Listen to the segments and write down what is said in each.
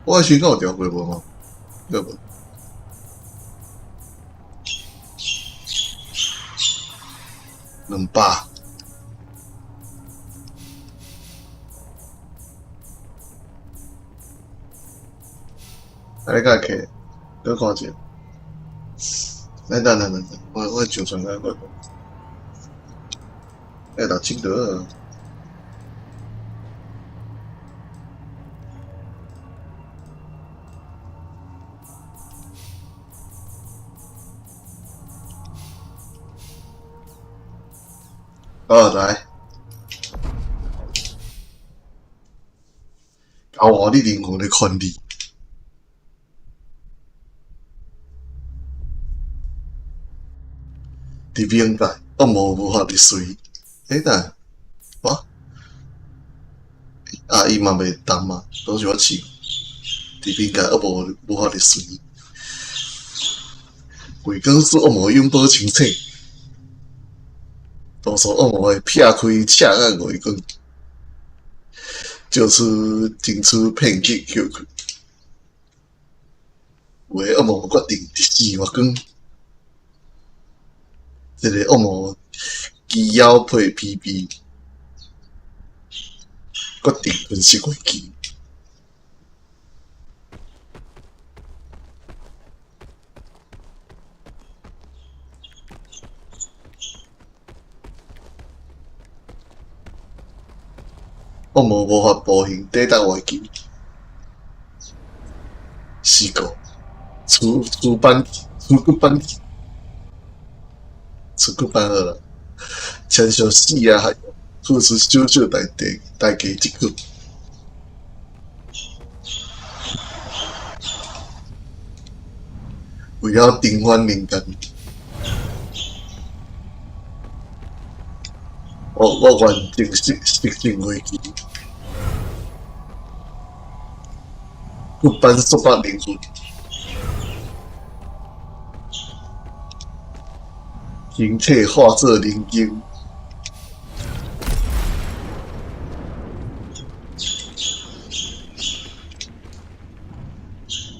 我彼時敢有調過無吼？應該無。200。啊，你敢會揢？閣看者。來，等等等等，我上傳來我。欸，六七就好。好，來。交予你靈魂的權利。佇冥界，惡魔無法入隨。欸，等，我啊，伊嘛袂動嘛，攏是我試。佇冥界，惡魔無法入隨。月光使惡魔永保清醒。多數惡魔會劈開赤眼月光，借此爭取片刻休困。有的惡魔決定直視月光。這个惡魔肌腰配疲憊，決定吞食月球。惡魔無法步行抵達月球。四個，出出版出骨版出骨版好啦，親像死啊，還付出少少代價代價即可。為了重返人間，我願正式實現月球，骨板束縛靈魂，形體化做人間。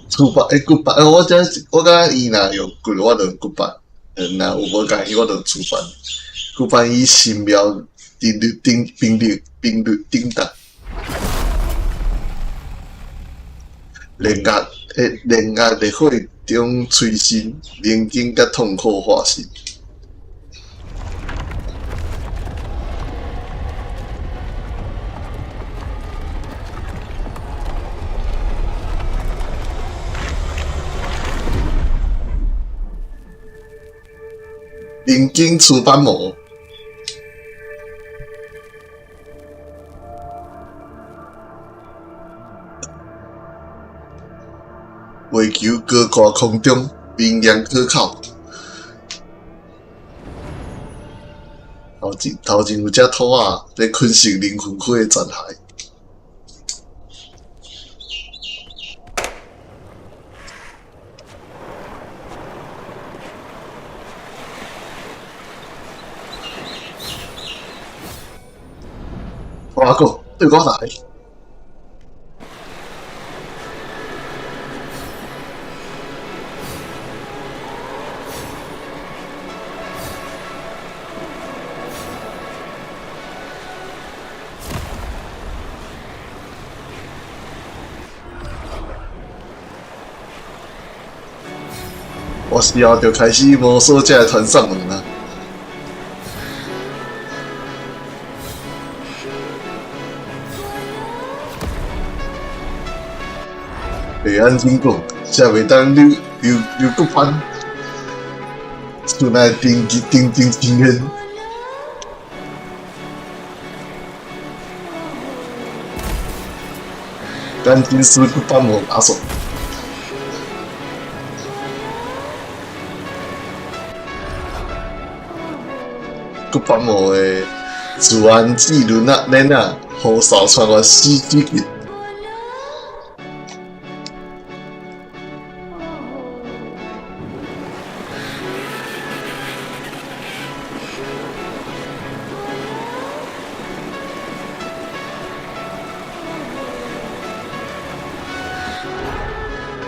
出版欸，骨板欸，我這我感覺伊若用骨，我就用骨板；若有無共伊，我就出版。骨板以神妙頻率頂頻率頻率頂達，連壓欸連壓烈火中催生寧靜佮痛苦化身。人間出版魔。月球高掛空中，明亮可口。頭前有隻兔仔咧啃食靈魂窟的殘骸。阿哥，對我來。我死後就開始摸索這个傳送門啊！袂按怎講，才袂當留留留骨板，厝內定定定經驗。趕緊使骨板無壓縮。骨板魔的自安智輪啊，鏈啊，予掃穿越死死去。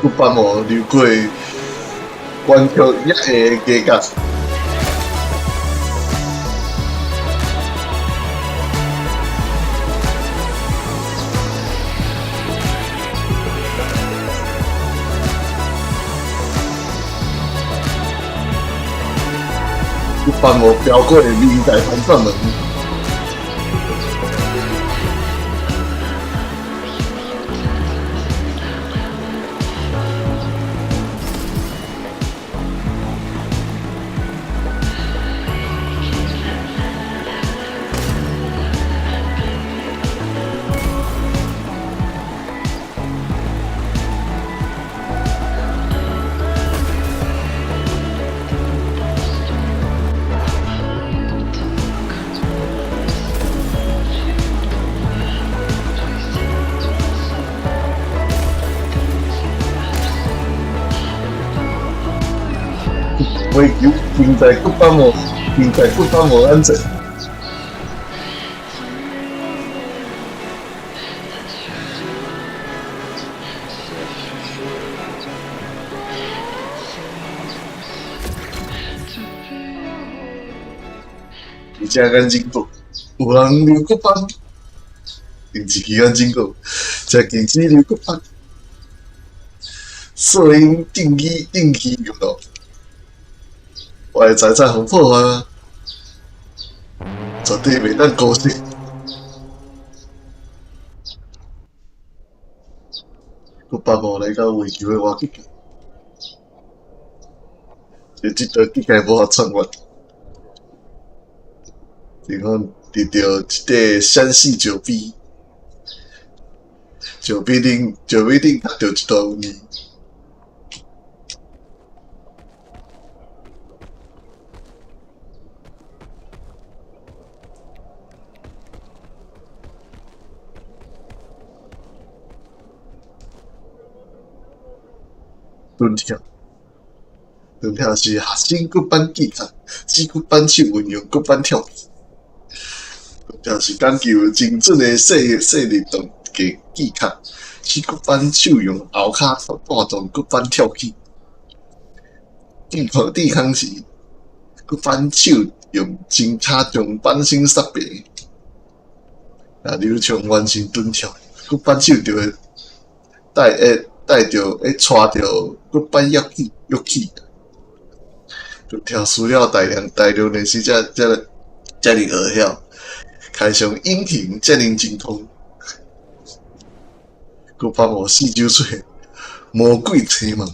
骨板無流過懸曲抑下街角。骨板無飆過明代傳送門。月球停在骨板無，停在骨板無安全。而且眼睛講，有人溜骨板，用一支眼睛講，才禁止溜骨板，所以定期定期用到。我的財產予破壞啊！絕對袂當姑息。骨板無來到月球的外極，這這道結界無法穿越。然後得到一塊閃爍石碑，石碑頂石碑頂刻著一段文字。蹲跳，蹲跳是学生骨板技巧，指骨板手運用骨板跳起。蹲跳是講究精準的細細膩動技技巧，指骨板手用後跤帶動骨板跳起。抵抗抵抗時，骨板手用前跤將板身剎平。若流暢完成蹲跳，骨板手就會帶會帶著會帶著骨板躍起躍起。蹲跳需要大量大量練習才才才能學曉，開上隱形才能精通。骨板無四周出現魔鬼車門。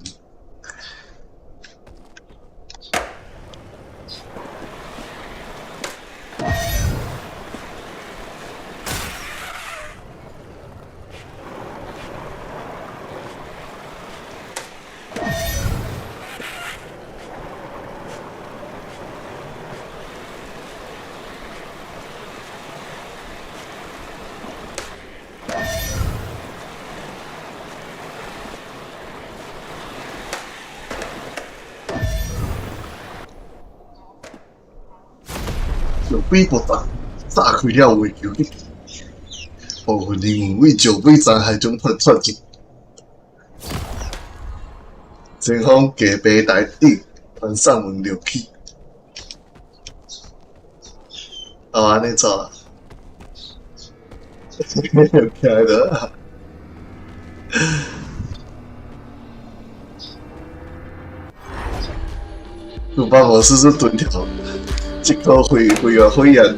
石碑爆炸，炸開了月球結界，部分人員為石碑殘骸中脫出。前方隔壁台頂傳送門掠起，哦，按呢走啦，起來了。有辦法試試蹲跳，這顆火火啊火焰。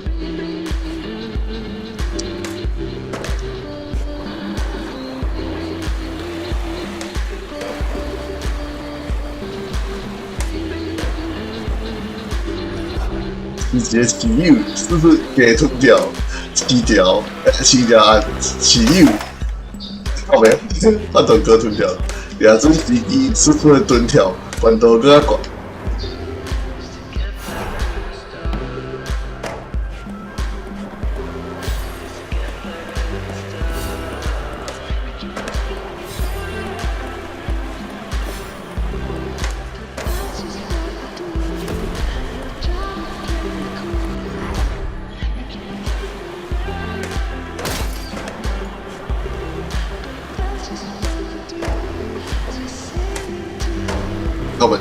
是一個持有，是不是加吞掉、飼掉、飼掉啊？持有，後面發動哥吞掉，掠準時機輸出的蹲跳，懸度閣較懸。好袂？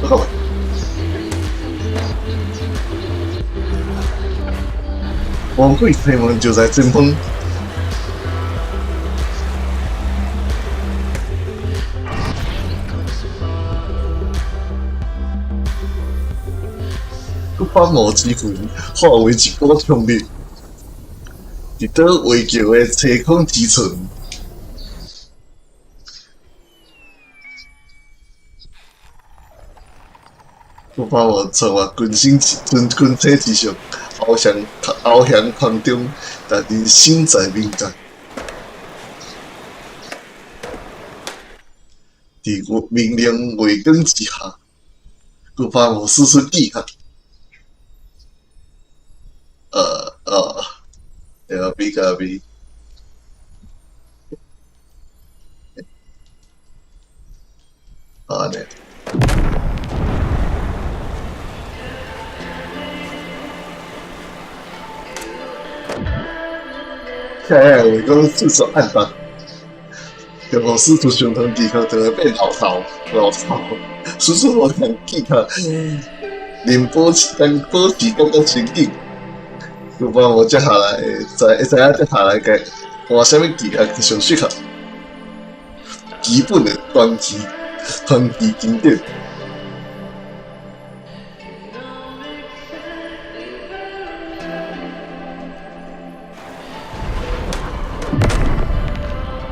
好袂？魔鬼城門就在前方。骨斑魔之魂化為一股衝力，直搗月球的星空之唇。骨斑魔穿越群星群群星之上，翱翔翱翔空中，但人身在冥界。佇明亮月光之下，骨斑魔使出技巧。L B 加 B，按呢。嘿，月光四处暗淡，然後使出相同技巧就會變老頭，老頭，使出無仝技巧，能保持能保持感覺清醒。骨斑魔接下來知會知影接下來該換啥物技巧上適合。基本的傳奇傳奇經典。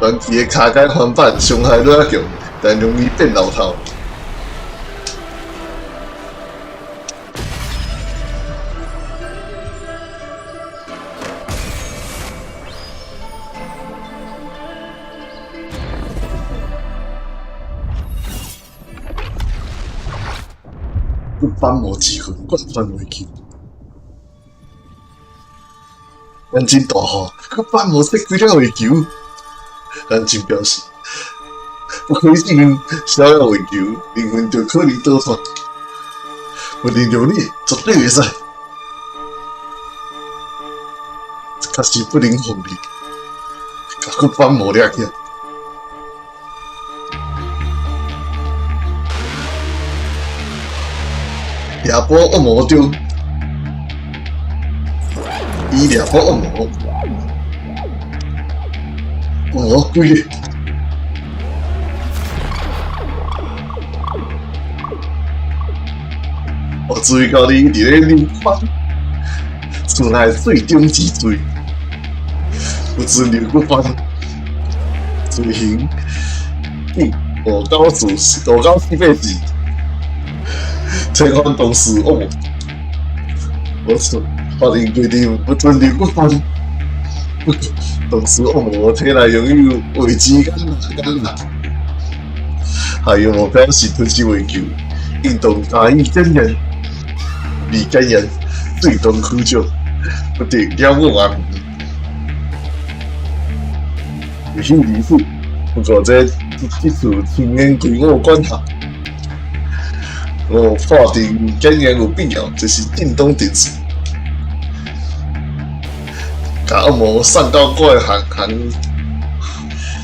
傳奇的跤桿翻板傷害愈來強，但容易變老頭。骨斑魔之魂貫穿月球，眼睛大吼，骨斑魔切開了月球。眼睛表示不可信任小了月球，靈魂就可能倒轉。不能容你，絕對袂使。確實不能放你，共骨斑魔掠起來。掠捕惡魔中，伊掠捕惡魔，魔鬼。我注意到你佇咧流翻，厝內最終之罪，有存留骨斑，罪行59454，千萬同事惡魔，我錯，法庭規定不准留骨斑，同時惡魔體內擁有未知艱難艱難，還有目標是吞噬月球，應當加以檢驗，未檢驗最終驅逐，不得了我阿明。有幸如此，不過這次親眼歸我管轄，我判定檢驗有必要，這是正當程序。共惡魔送到我的行行，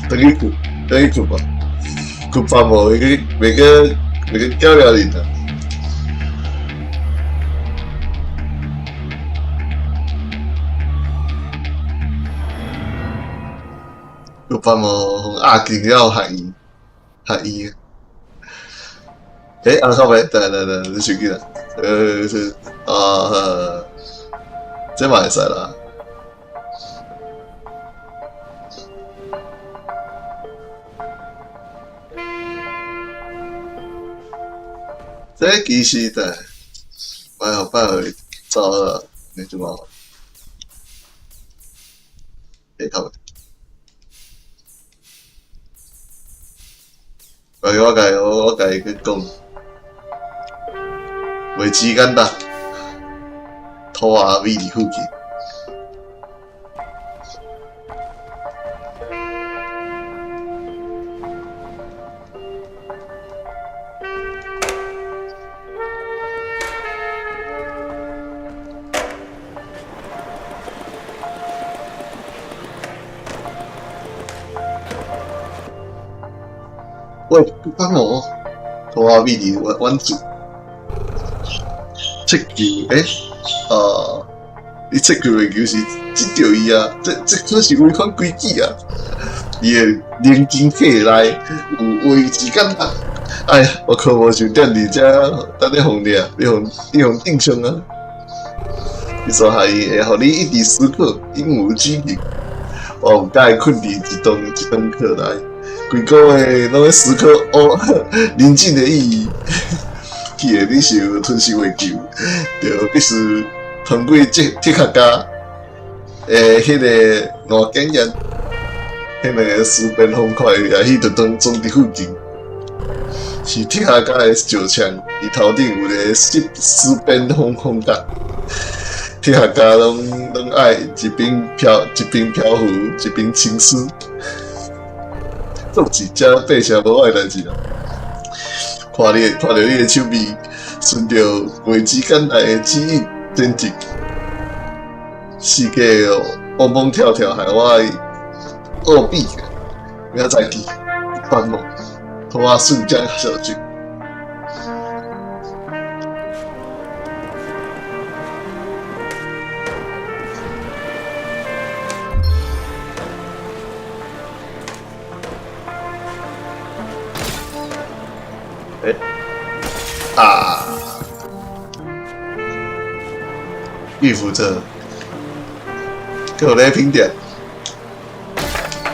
轉去睏，轉去睏吧。骨斑魔袂去袂去袂去攪擾恁啊。骨斑魔壓境了害伊，害伊。欸，阿靠北，等等等，你手機啦，是啊，這嘛會使啦。這其實的，擺好擺好走了，你就無。欸，靠！我共伊去講，袂時間啦，土阿米佇附近。喂，幫我，土阿米佇阮厝。切球，欸，啊，你切球的球是擊著伊啊，這可是違反規矩啊！伊的冷靜體內有位置感啊！哎呀，我可無想踮佇遮等咧予你啊，你予頂傷啊！你煞害伊會予你一直思考，永無止境。我毋佮意睏佇一棟課內，規個月攏咧思考哦，寧靜的意義。既然你是有吞噬月球，就必須通過這哲學家的彼個爛經驗，彼兩个思辨方塊也許就當裝佇附近。是哲學家的石像，伊頭頂有一個思辨方角。哲學家攏愛一邊漂浮，一邊沉思。總是遮百姓無愛代誌啦。看著你的手尾，順著月之間來的指引前進。世界蹦蹦跳跳，害我奧秘，明仔載見，繁忙，予我瞬間消失。欸，啊！玉福者，閣有咧品店，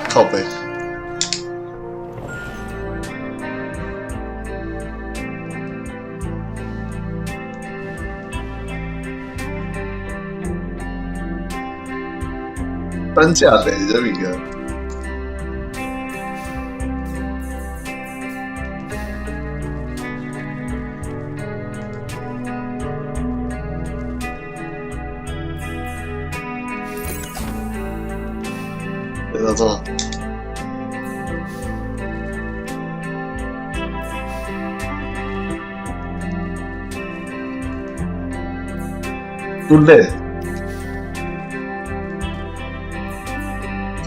靠北。單價的這物件。這怎？訓練，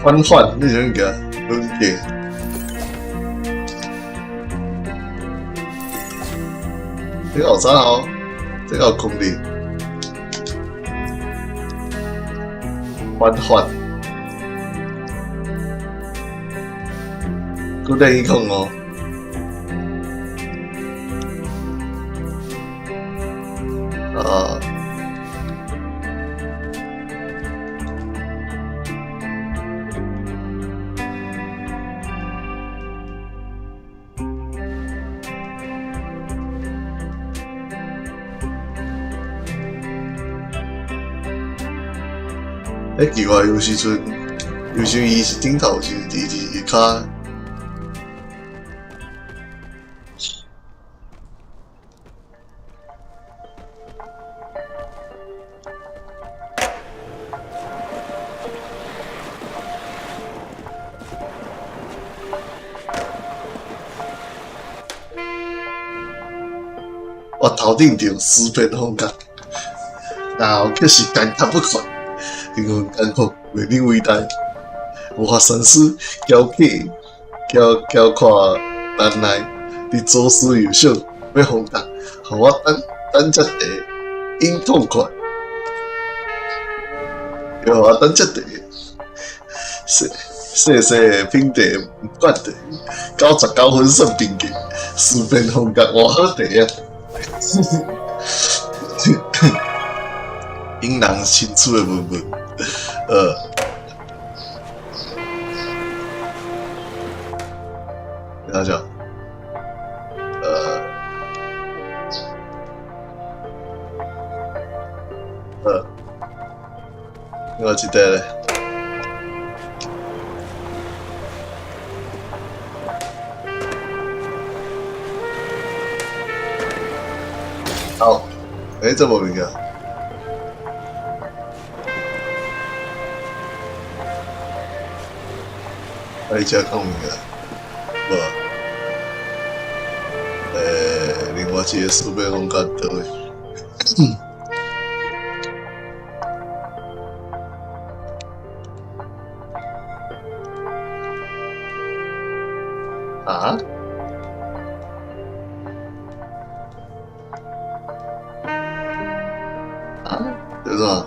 緩緩，你啥物件？軟件。這個有啥哦？這個有功能。緩緩，訓練105。啊。欸，奇怪，有時陣，有時伊是頂頭，有時伊是下跤。我頭頂著思辨風格，然後卻是艱難不快，靈魂艱苦，袂忍偉大，無法深思，驕氣，驕驕看難耐，你左思右想，欲風格，予我等等遮茶，飲痛快，予我等遮茶，細細細的品茶毋管茶，99分算平價，思辨風格偌好茶啊！引人深思的文本，等下，我記得咧。好，欸，這無物件。愛遮講物件，無。另外一個四百空間佗位？啊？啊？這是啥？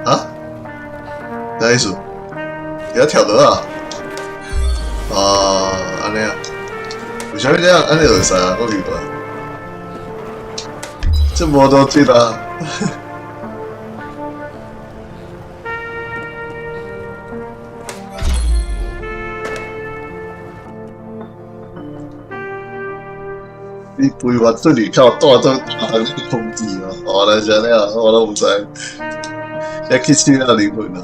啊？啥意思？給他跳落啊？啊，按呢啊？為啥物這樣？按呢就會使啊？我奇怪。這無邏輯啊！你規劃出去靠帶做大個空氣啊！原來是按呢啊，我攏毋知。要去試下靈魂啊！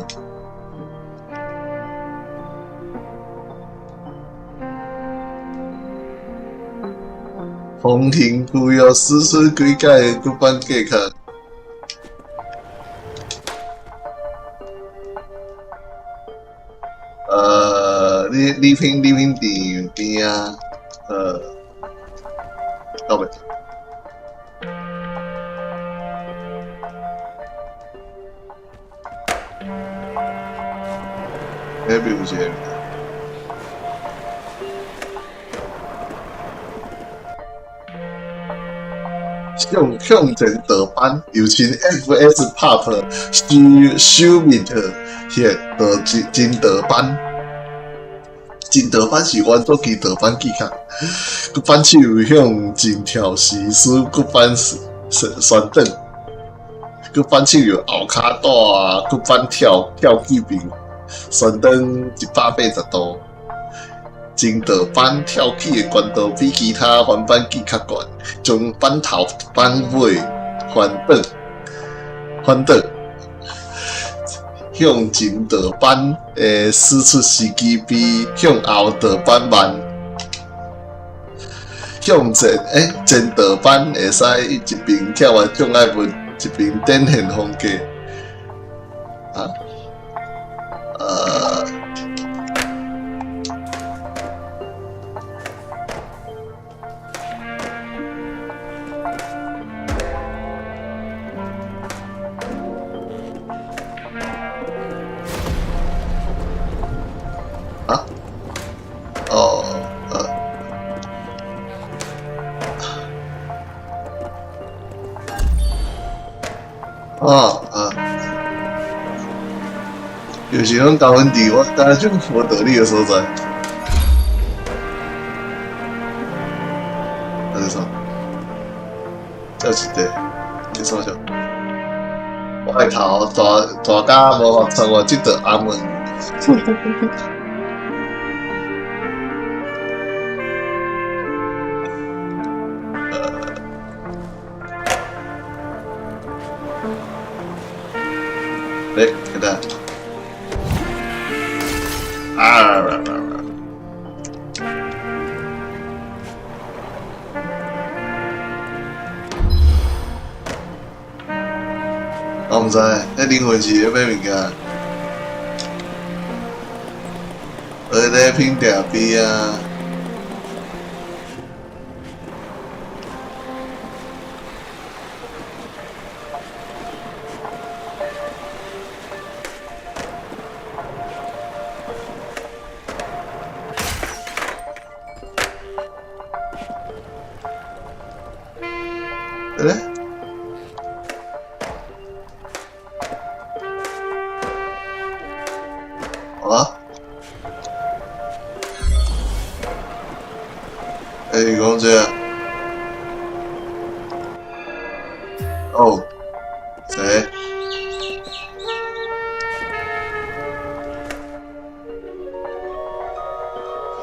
風行舊約史書幾改的骨板價卡。禮品禮品店邊啊，到未？那邊有一個。向前倒班，又稱 F.S. Pop 修密特血倒真真倒班，真倒班是原作機倒班技巧。骨板手向前跳時，使骨板旋轉。骨板手用後跤帶骨板跳跳起並旋轉180度。真倒板跳起的懸度比其他翻板技較懸，將板頭板尾翻轉翻轉。向前倒板的輸出時機比向後倒板慢。向前前倒板會使一邊跳完障礙物，一邊展現風格。啊？啊？哦，啊啊！有時攏交阮佇我敢若種無道理的所在。啊是啥？這是對，這啥小？我的頭大大甲無法穿越這道暗門。來，給他。啊！我毋知，彼靈魂是咧買物件，學咧品茶杯啊。欸？啊？欸，你講這個？哦，誰？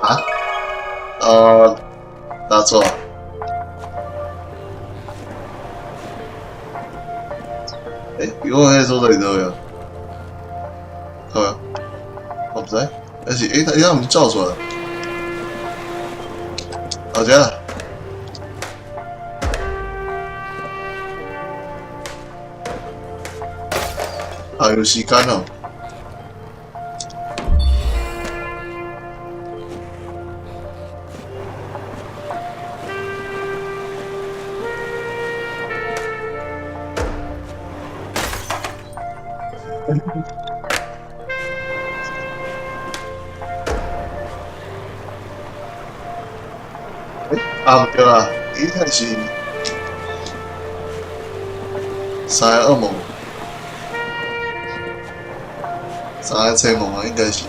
啊？打錯。欸，伊講彼個所在佇佗位啊？好啊，我毋知，還是欸，伊敢毋是走出來？哦，這。啊，有時間哦。啊，毋對啦，伊應該是三个噩夢，三个青夢啊，應該是，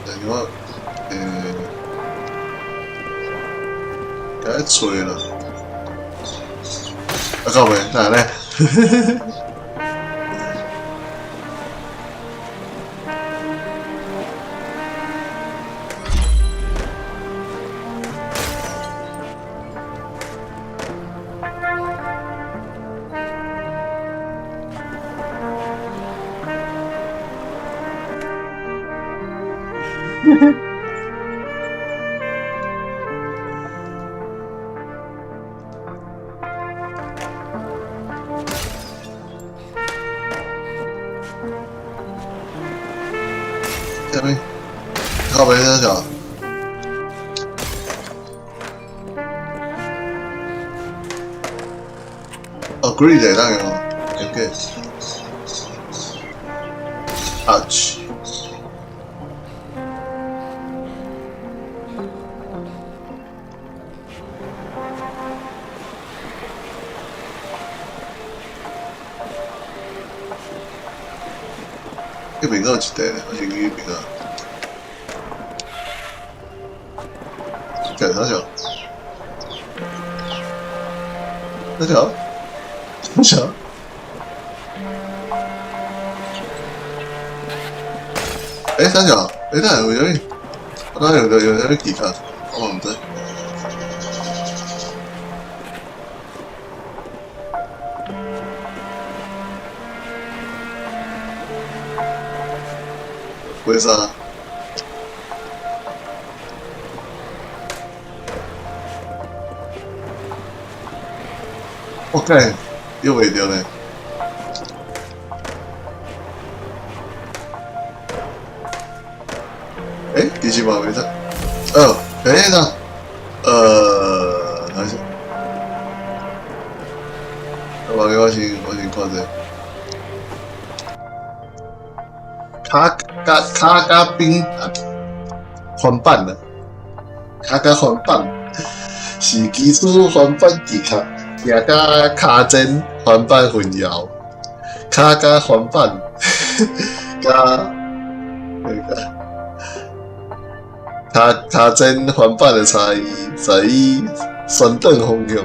但是我共伊揣啦，啊到未？哪會呢？啥物？靠北啥小？哦，green 會當用，OK。Touch。彼邊閣有一塊咧，我先去彼邊啊。幹啥小？啥小？啥小？欸，啥小？欸，哪有啥物？哪有有啥物技巧？我嘛毋知。為啥？我幹，又袂著咧。欸，其實嘛袂使。哦，欸那，等下。我先看者。跤佮跤佮冰翻板啦，跤佮翻板是基礎翻板技巧，行佮跤前翻板混淆，跤佮翻板佮那個跤跤前翻板的差異在於旋轉方向。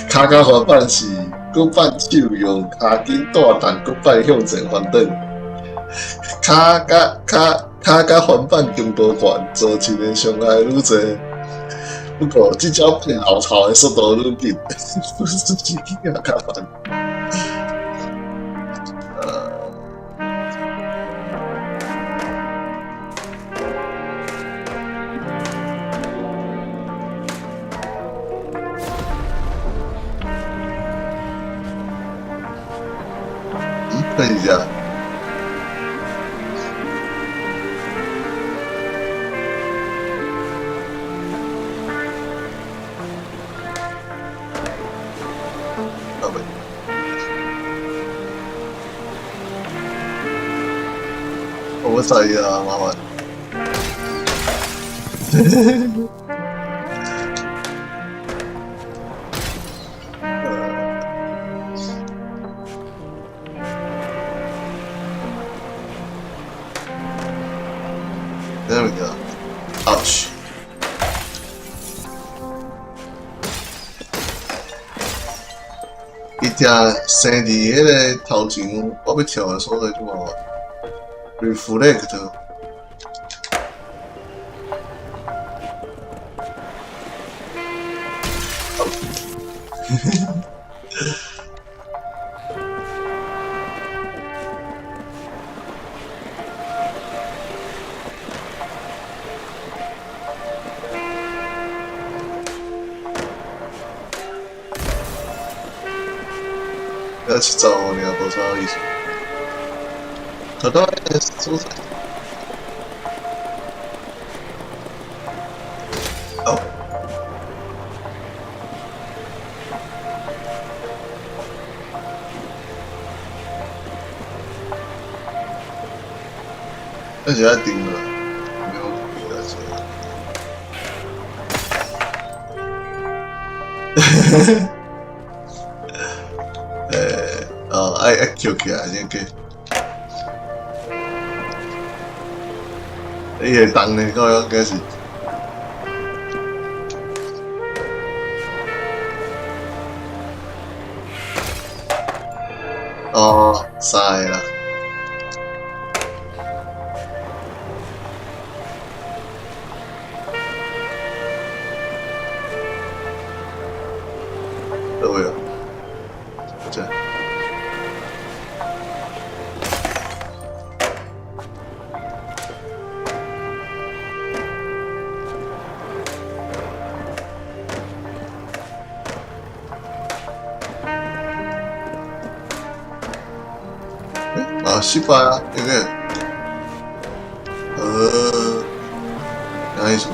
跤佮翻板是滑板手用跤筋帶動滑板向前翻轉。跤佮跤跤佮翻板強度懸，造成的傷害愈濟。不過，這招變老頭的速度愈緊，不是自己去較煩。嗯，看一下。我知啊，麻煩。There we go. Ouch. 伊聽生佇彼个頭前，我欲跳的所在就麻煩。Reflect。才70箍爾，無啥意思。頭拄仔所在。哦。那是愛定了，沒有別的事。哦，愛抾起來先計。伊會動呢，靠應該是。哦，三個啦。佗位啊？這。啊，失敗啊，對不對？啥意思？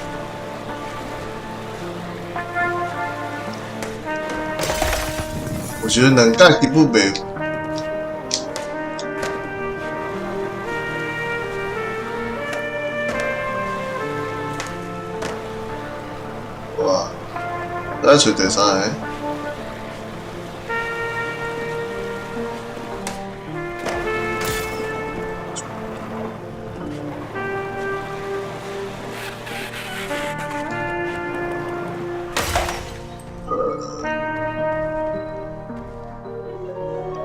我覺得兩蓋根本袂。哇！咱揣第三个。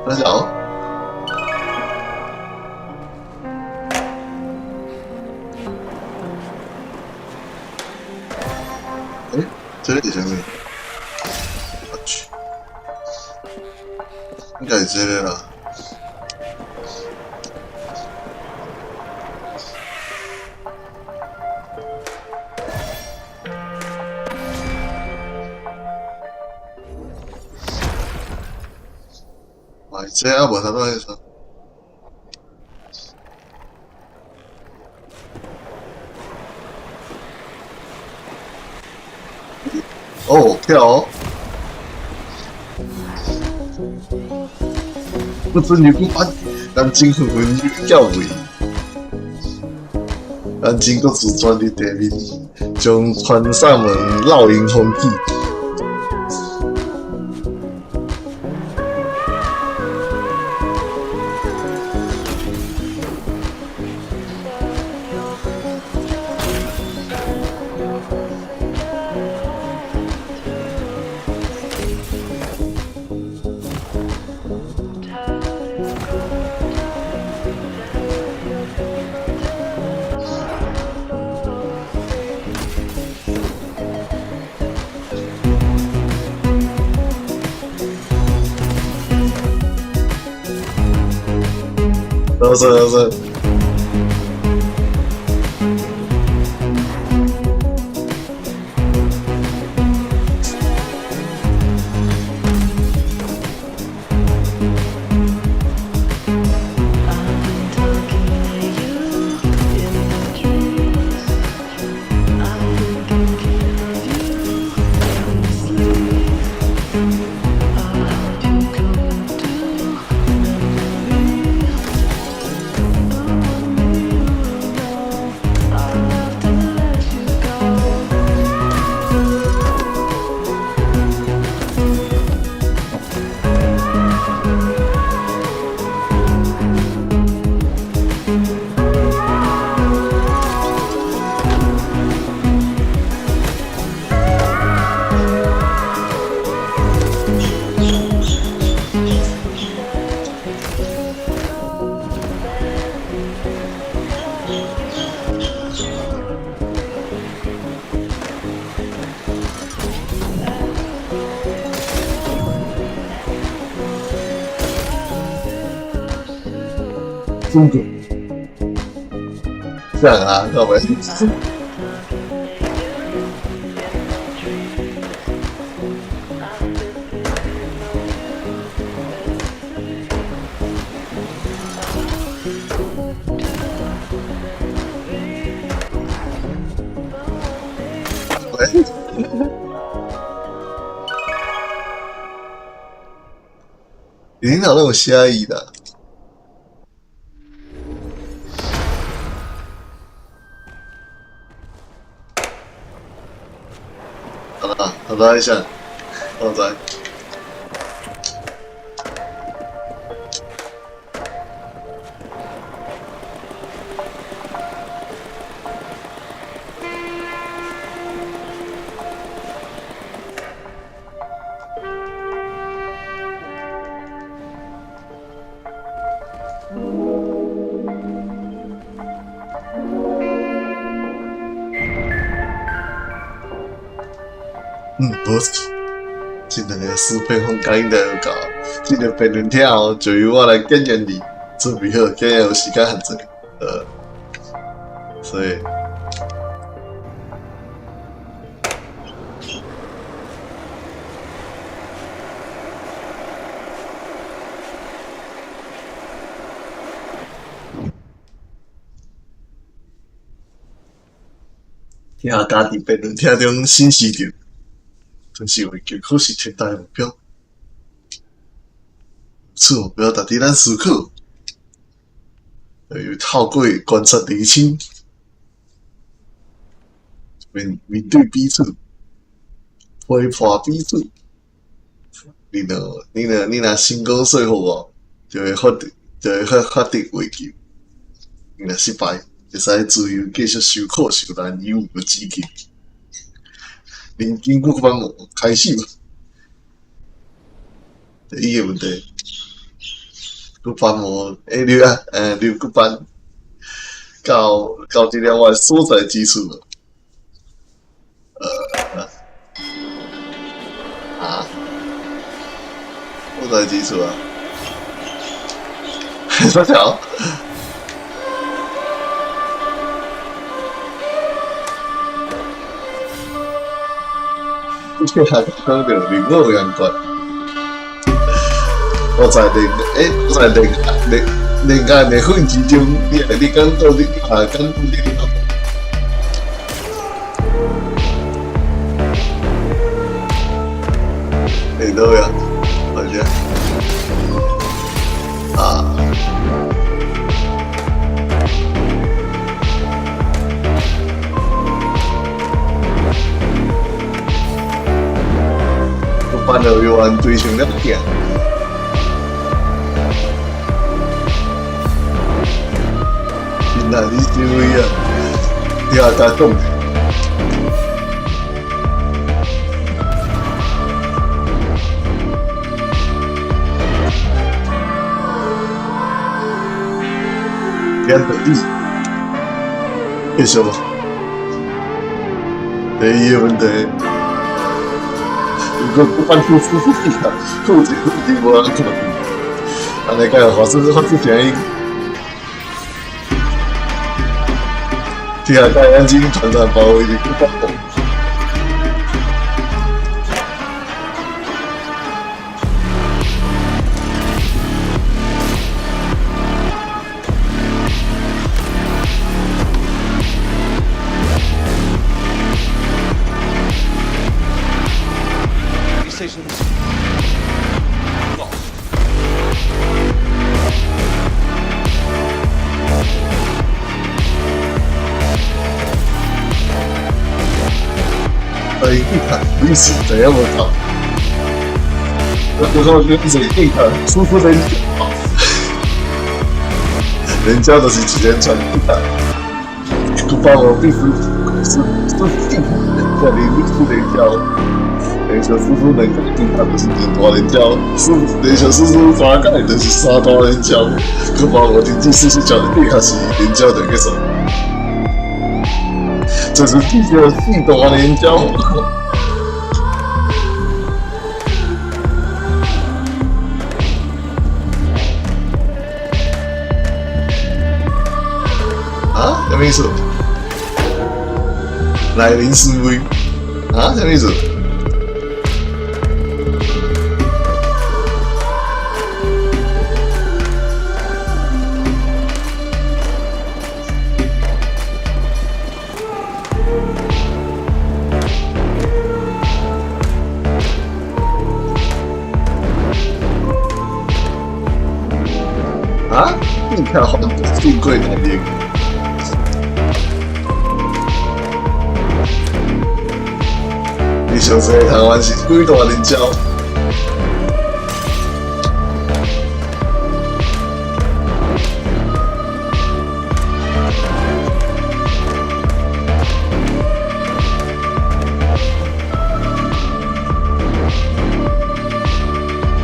大家好。欸，這個是啥物？我去，應該是這個啦。這啊無啥物意思。哦，跳！不准你不把眼睛昏昏叫位，眼睛閣自轉佇地面，將傳送門烙印封起。多謝多謝。中國，這樣啊，各位。頂頭攏有寫伊啦。好啦，好啦一下，我知。嗯，無錯，這兩个思辨方甲應該有夠。這个辯論聽後，就由我來檢驗你。準備好，今日有時間限制，所以。聽家佇辯論廳中審視著，吞噬圍球可是天大的目標。此目標值得咱思考，就透過觀察釐清，面面對彼此，批判彼此。你若成功說服我，就會獲得圍球。你若失敗，會使自由繼續受苦受難，永無止境。認真骨板開始吧。第一个問題，骨板無欸，留啊，留骨板到這个我的所在之處。啊，所在之處啊，啥條？你還講著靈我相關。我在戀欸，我在戀愛的混之中，你講到你啊講你。欸，倒位啊？好只啊。班就要按對象了行。真難你思維啊，你也敢講？兩得你，繼續吧。第一个問題。如果不翻出出出去啊，兔子兔子無人看，按呢敢會發出聲音？聽下大眼睛團團包圍著骨板。 Decisions lost. 哎，你看，你是怎樣無頭？我講你是你看，舒服人人家都是一連串你看，骨板無必須是定，像你你連交，連續輸出兩個對抗就是兩大連交，輸連續輸出三擺就是三大連交，骨板無停止輸出交的對抗是連交就結束。這是至少四大連交。啊？什麼意思？來臨思維？啊？什麼意思？立刻還富貴難言。你上細台灣是幾大人招？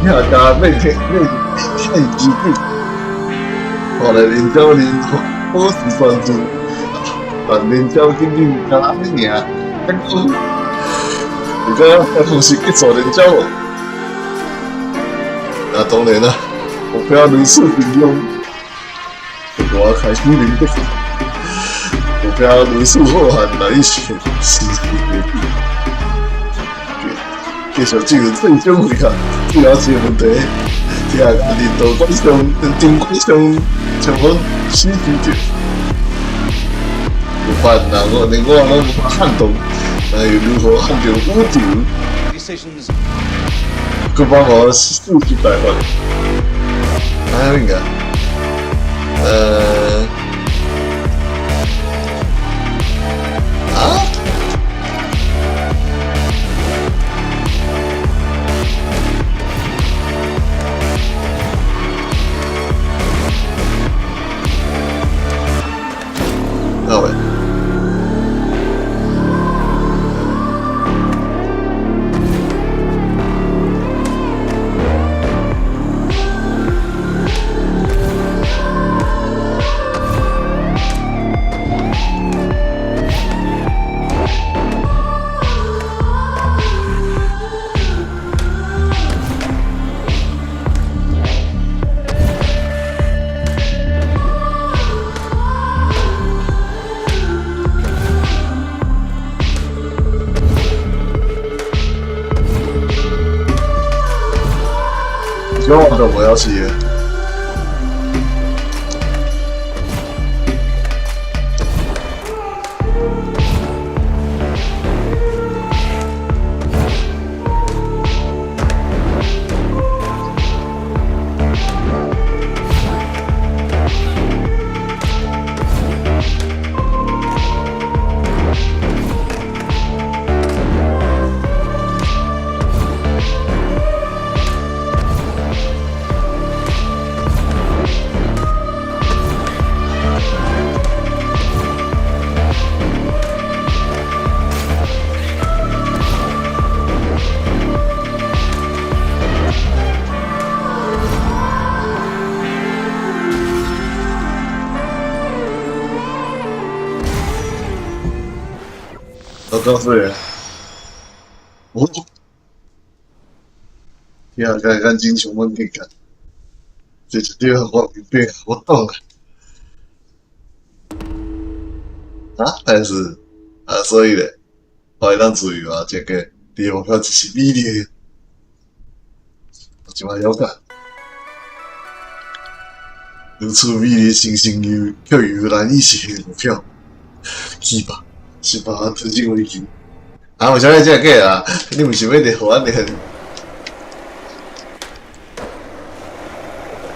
你若加免客免免資金，後來林昭林保持專注，但林昭僅僅敢按呢爾，結果你感覺方式結束林昭無？那當然啦，目標如此平庸，我開始明白，目標如此浩瀚，難以實實的。繼續進入最終回合，最後一個問題，聽林道官上、丁官上全部死住著，有法人我連我攏無法撼動，那又如何撼動宇宙？ Decisions. 佢幫我40百萬，啊邊個？啊？到位。我都無要死。我告訴你，我聽下眼睛像阮結個，這一點我明白，我懂了。啊，但是啊，所以咧，我會當自由啊，這個你目標只是美麗的，我這擺了解，如此美麗星星又卻又難以實現目標，去吧。是把它推進危機。啊，為啥物這個假啊？你毋是欲佇予阮練？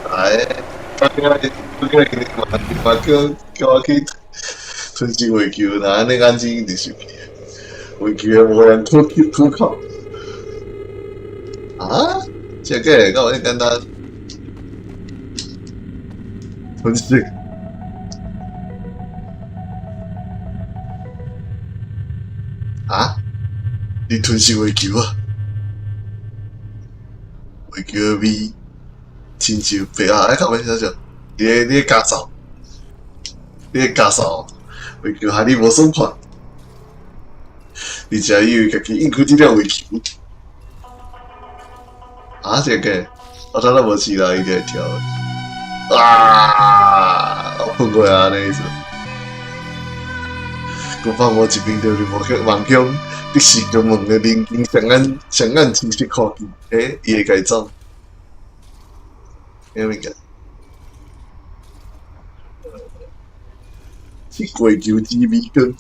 哎，我今日我今日嘛嘛叫叫我去吞噬月球，若按呢眼睛一直受去，月球的無人吐吐口。啊？這個假敢有遮簡單？吞噬。啊！你吞噬月球啊？月球的味，親像白鴨，哎，較袂少少。你咧咳嗽，你咧咳嗽，月球害你無爽快，而且以為家己應付這粒月球。啊！這個，我頭拄無試啦，伊就會跳。啊！我噴過啊，那意思。佮放我一邊就入夢鄉，的是個夢的寧靜，雙眼雙眼清晰看見，欸，伊會家走。啥物件？是月球之美光，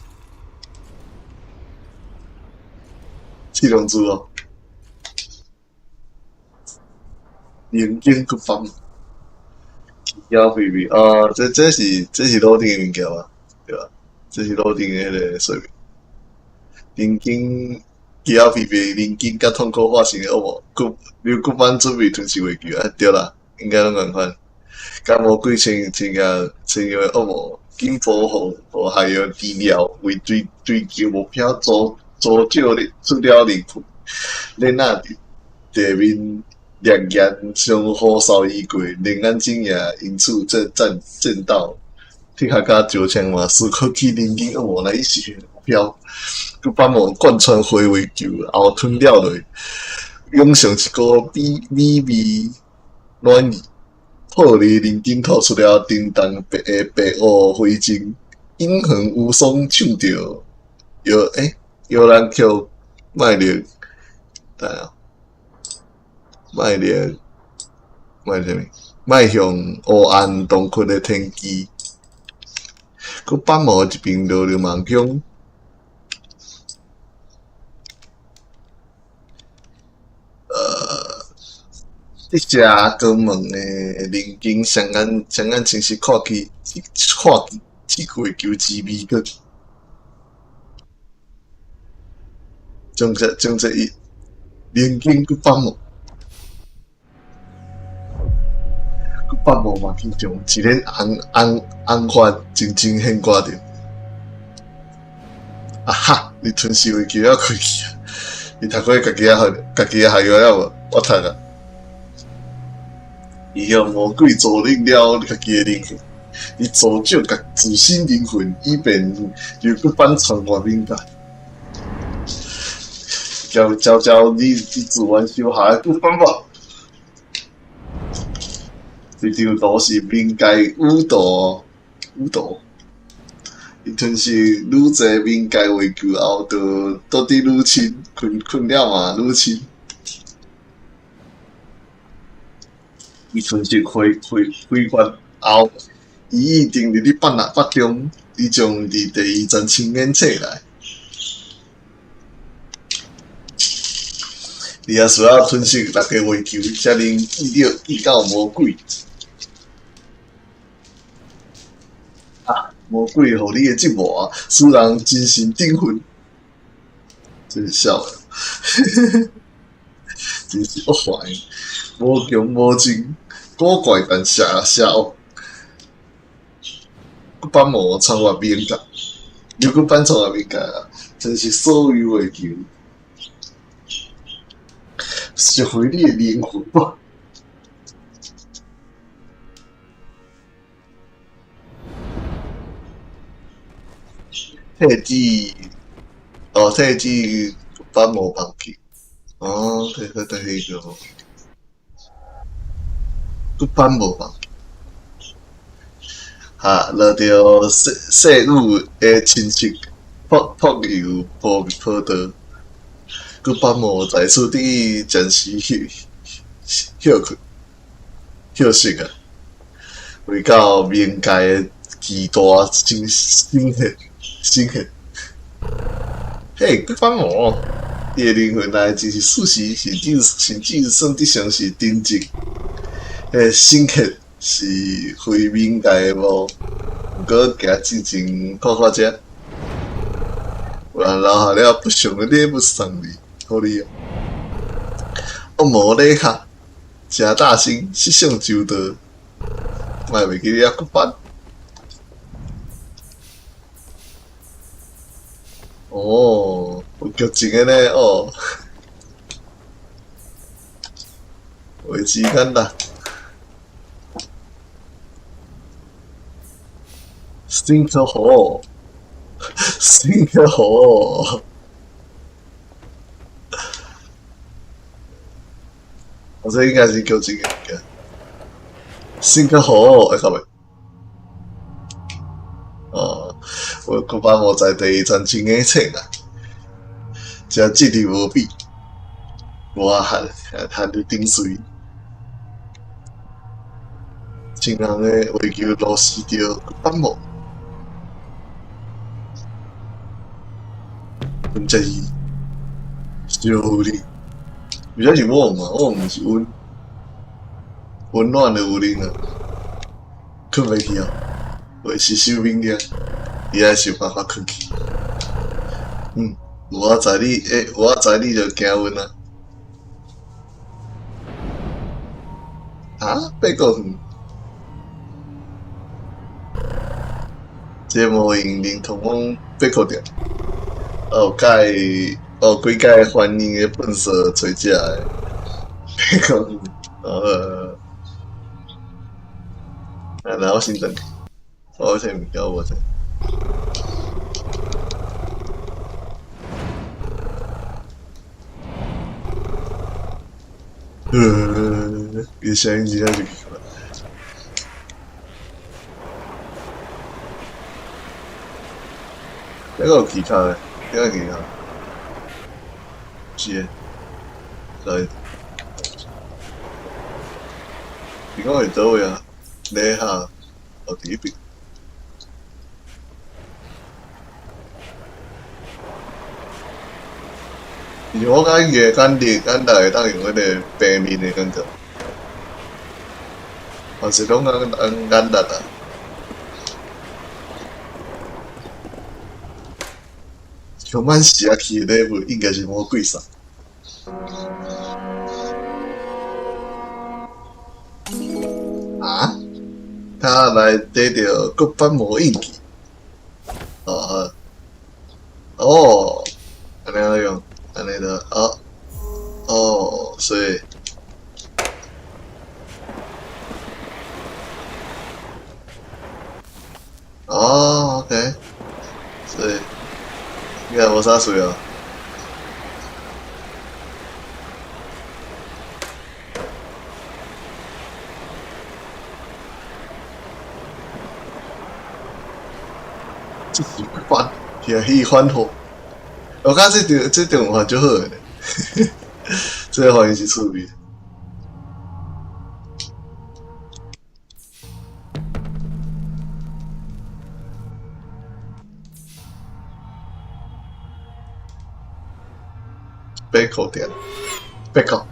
七龍珠哦，寧靜佮放，枵肥肥啊！這是老頂的物件啊，對吧？這是老頂的彼個說明。人間枵肥肥，人間佮痛苦化身的惡魔，古劉古板準備吞噬月球啊！對啦，應該攏仝款。佮魔鬼親親個親像的惡魔，緊保護予海洋治療，為追追求目標，組組織出了靈魂。恁若佇地面烈焰相互騷擾過，靈眼睛也因此戰戰戰鬥。鐵殼甲石槍嘛，思考起人間惡魔來實現目標，閣把魔貫穿火月球後吞了落，湧上一股美美味暖意，破裂人間吐出了叮當白的白烏灰燼，永恆無雙唱著搖欸搖籃曲賣力，等下賣力賣啥物？邁向黑暗洞窟的天機。閣板無一邊落入夢鄉，直射光芒的靈境，雙眼雙眼清晰看去，看這月球之美閣，將這將這一靈境閣板無，閣板無嘛，其中一個紅紅紅髮靜靜懸掛著。啊哈！你吞噬月球猶開去啊！你讀過家己仔學，家己仔學校了無？我讀啊。伊向魔鬼租賃了家己的靈魂，伊租借家自身靈魂，以便劉古板穿越冥界。交交交你你自願收下的古板無？這張圖是冥界舞圖，舞圖。伊吞噬愈濟冥界月球後，就倒佇愈深，困困了嘛愈深。伊吞噬開開開發後，伊一定佇你腹內腹中，伊將佇第二層親眼醒來。你也需要吞噬六個月球，才能見著見到魔鬼。啊！魔鬼予你的折磨，使人精神振奮，真是痟的，真是惡壞，無強無靜，古怪但邪邪惡。古板魔穿越冥界，劉古板穿越冥界啊！真是所有月球，贖回你的靈魂吧！退子，哦，退子板無放棄，哦，退退退彼個，古板無放棄，哈，落著世世女的親戚朴朴油婆婆道，古板無在此得以暫時休休困休息啊，為到冥界的巨大新新血。新血，嘿，古板魔，伊的靈魂內就是事實，甚至甚至算得上是真正。彼新血是非冥界的無，毋過行進前看看遮，有人留下了不祥的禮物送你，予你哦。惡魔禮卡，誠大聲，設想周到，莫袂記你抑古板。哦，有劇情的呢哦，畫時間啦。辛可好，辛可好，我這應該是劇情的。辛可好，會看袂？哦，我古板魔在第二層親眼醒來，誠智力無比，無啊含含佇頂水，青紅的月球落死著古板魔，真正是燒你，為啥是warm啊？warm 毋是溫溫暖的有靈啊。睏袂去哦，袂是收命令，伊愛想辦法睏去。有我在你，有我在你就行運啊。啊，8個遠。這個模型連通往八箍店，有蓋有幾蓋歡迎的糞掃揣遮的，8個遠，啊，來我先轉去，我先物件無者。伊聲音真正就奇怪。這個有其他的，這個其他，是的，來，你講是佗位啊？禮下，哦，佇彼邊。其實我感覺簡直簡單會當用彼個平面的感覺，凡是攏按按簡單啊。像阮時仔去的禮物應該是魔鬼衫。啊？他來得著國版魔印記。哦，哦，按呢用，按呢就哦，哦，所以。哦，OK，所以應該無啥事啊。這是反，是去反火。我感覺這張畫足好的呢，這個畫是趣味。8箍店，8箍。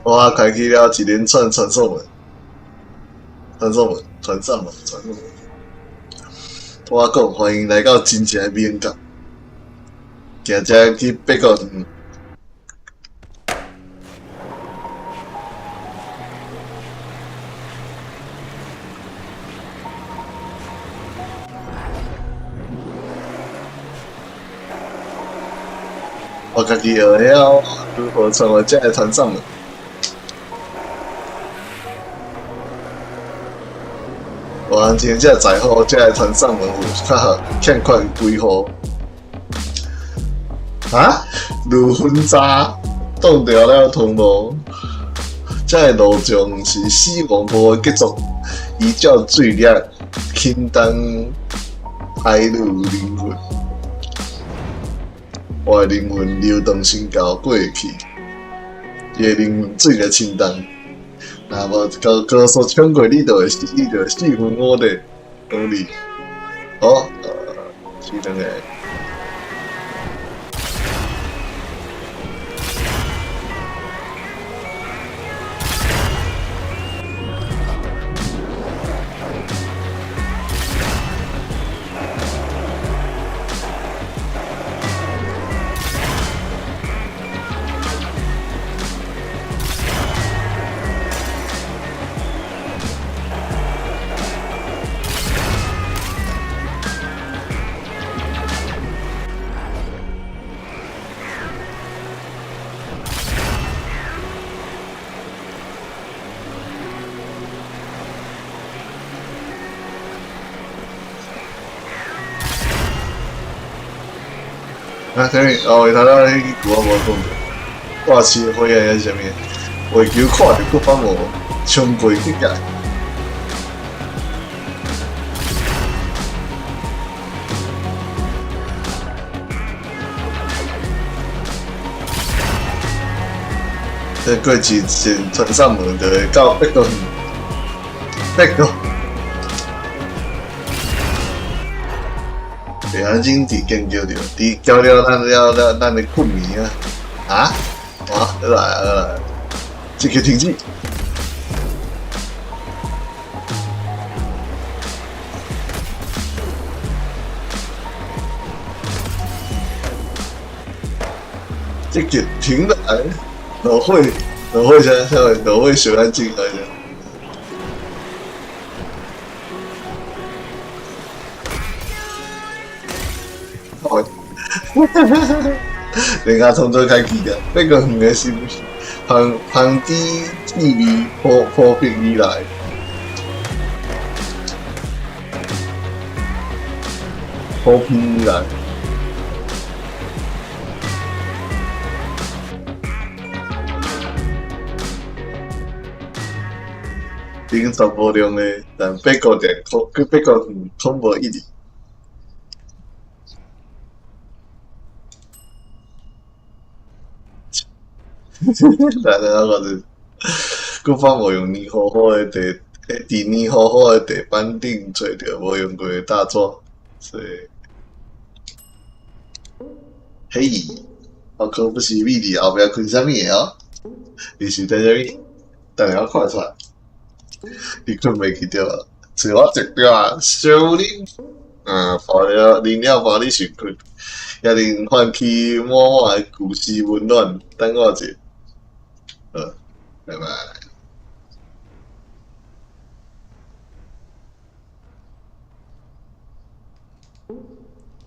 我開啟了一連串傳送門，傳送門，傳送門，傳送門。我講，歡迎來到真正的冥界。行這去8個遠。我家己學曉如何成為這个傳送門。我真正在乎這个傳送門有較好欠缺維護。啊？如分渣擋掉了通路，這个路障是死亡波的傑作，依照罪孽輕重排入靈魂。我的靈魂流動性高過去，伊的靈魂罪孽深重。若無高速衝過你，就會死，你就會四分五裂。講你，好，死兩個。啊，啥物？哦，伊頭仔彼句我無講著。掛市火焰還是啥物？月球看著閣反無衝過結界。這過一陣傳送門就會到8個遠，8個。袂安怎佇研究著，佇交了咱了了咱的困眠啊！啊？啊，來啊來，這個停止。這個停來，落火，落火啥啥物？落火小安靜來者。哦，人家從這開始啊，八個遠的是芳芳脂氣味撲撲鼻而來，撲鼻而來。頂全無量的，但八個點空，佮八個遠空無一致。來來，我講閣放無用黏糊糊的地，佇黏糊糊的地板頂揣著無用過的大紙，所以，嘿，我可不是秘伫後壁睏啥物的哦，你是等啥物？等下我看出來，你睏袂去對啊？找我一對啊，小恁，嗯，抱了啉了抱你想睏，也能喚起滿滿的舊時溫暖。等我一下，好，拜拜。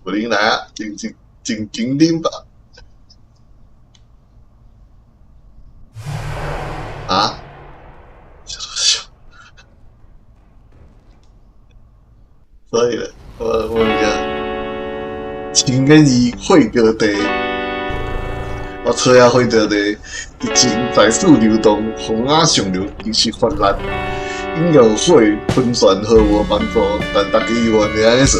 有恁來啊，真真真經典吧？啊？所以咧，我我講，情願於火鍋地，我吹啊火鍋地，激情在此流動，風仔上流，其實泛濫，飲用火噴泉毫無幫助，但大家猶原會按呢做。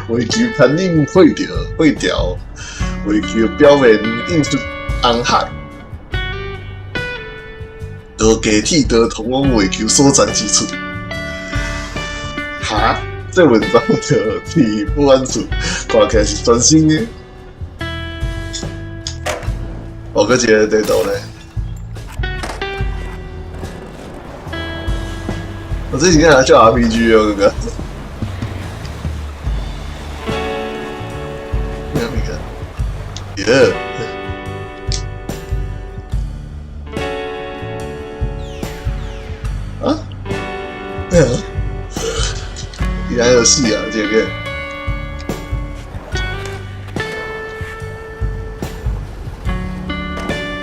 為求牽引火潮，火潮，為求表面映出紅海，到地鐵道通往月球所在之處。哈，這文章就佇不遠處，看起來是全新的。我閣一個地圖咧，我這是敢若做 RPG 哦，感覺。咩物件？耶！啊？咩啊？伊還有死啊！這個。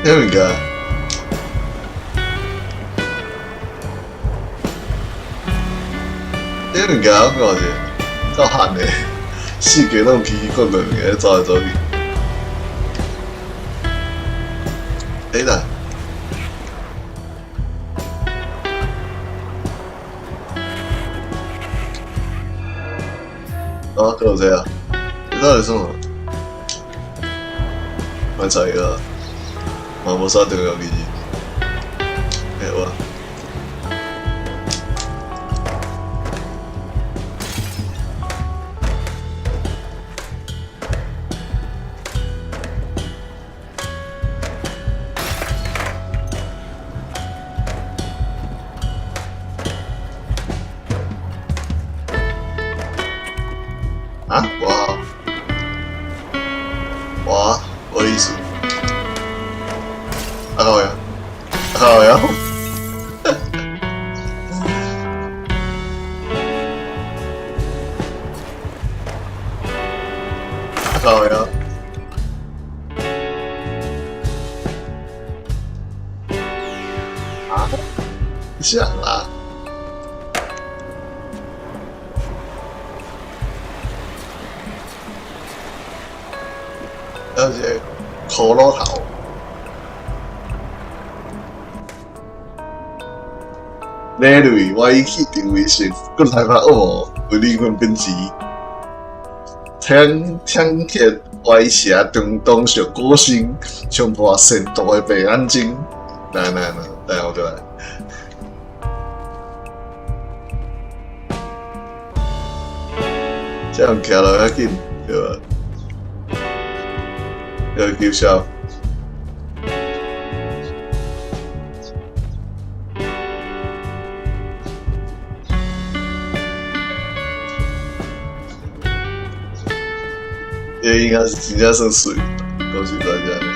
咩物件？咩物件？我看者，夠寒的，四界攏奇奇怪怪物件走來走去。欸啦！啊，閣有這啊？這到底是啥？莫猜啊！嘛無啥重要其實。欸我。啊？哇！哇！無意思。啊靠呀！啊靠呀！啊靠呀！啊？啥啦？還有一個骷髏頭。這類我已去定位是閣來拍惡魔，為靈魂奔馳，聽聽鐵歪邪中東上古神，衝破神道的白眼睛。來來來，來我過來。這樣行落較緊，對吧？要求效。這應該是真正算媠，講實在是按呢。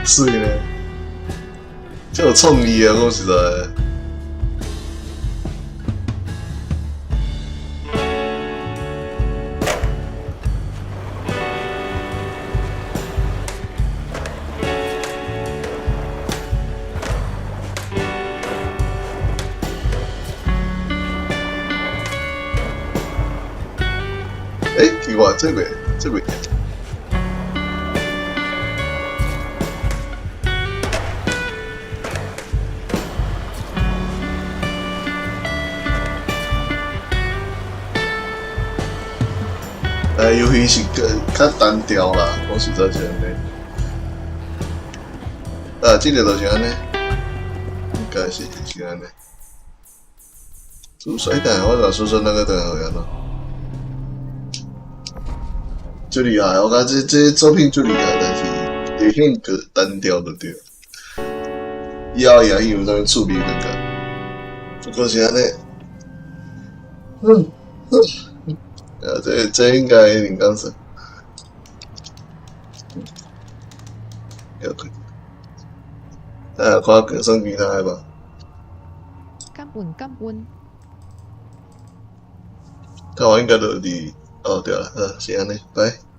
媠呢，這有創意啊！講實在的。欸，奇怪，這袂這袂。哎，遊戲是較較單調啦，講實在是按呢。啊，這個就是按呢，應該是是按呢。主帥等下，我若說說那個等下會按怎？足厲害，我感覺這這作品足厲害，但是會顯個單調就對。以後也有啥物趣味感覺？不過是按呢。啊，這這應該一定講說。了解。啊，看個算其他的吧。感恩感恩。看我應該就佇哦對啦，好，是按呢，拜。